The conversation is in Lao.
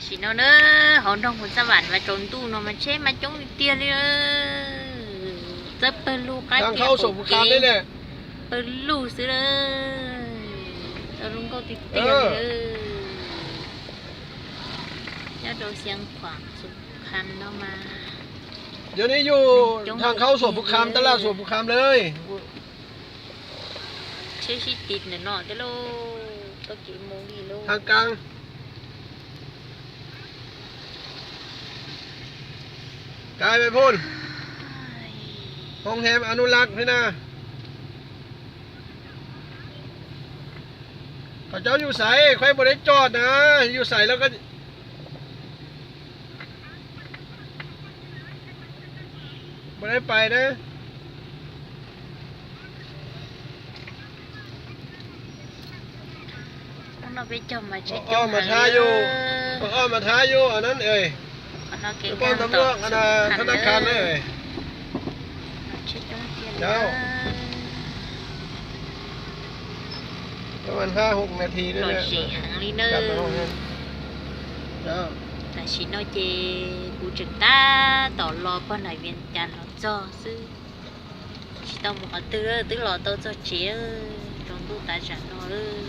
ຊິເນາະເດີ ເຮົານ້ອງຄົນສະຫວັນວ່າໂຈນຕູ້ເນາະ ມັນເຊມາຈົ່ງຕິດຕຽວເລີຍ ເຈີເປີລູກກາ ທາງເຂົ້າສົງຄາມນີ້ແຫຼະ ເປີລູກຊື້ເລີຍ ເຈົ້າລຸງກໍຕິດຕຽວເລີຍ ເອີ ຍາດດອກຊຽງຂວາງສົງຄາມເນາະມາ ດຽວນີ້ຢູ່ທາງເຂົ້າສົງຄາມ ຕະຫຼາດສົງຄາມເລີຍ. ເຊຊິຕິດແນ່ເນາະເດໂລ ໂຕເກໂມລີໂລ ທາງກາງ ກາຍໄປພຸ້ນ ໂຮງແຮມອະນຸລັກພີ້ນະ ເຂົາເຈົ້າຢູ່ໃສ? ຂ້ອຍບໍ່ໄດ້ຈອດນະ ຢູ່ໃສແລ້ວກໍ ບໍ່ໄດ້ໄປເດ້ ເຮົາໄປຈອມມາ ອ້ອມມາຖ້າຢູ່ ອ້ອມມາຖ້າຢູ່ ອັນນັ້ນເອີຍ ປ້ອມຕຳຫຼວດ ອັນນະ ທະນາຄານເອີຍ ເຈົ້າ ປະມານຫ້າຫົກນາທີນີ້ແຫຼະ ເຈົ້າ ແຕ່ຊິເນາະເຈ ກູຈຶ່ງຕາຕໍ່ລໍປ້ອນໃນວຽງຈັນເນາະ ເຈົ້າ ຊື້ ຊິຕ້ອງໝູ່ເອົາຕື້ເດີ ຕື້ລໍໂຕເຈົ້າເຈເອີຍ ໂຈນຕູ້ຕາຈານເນາະເອີຍ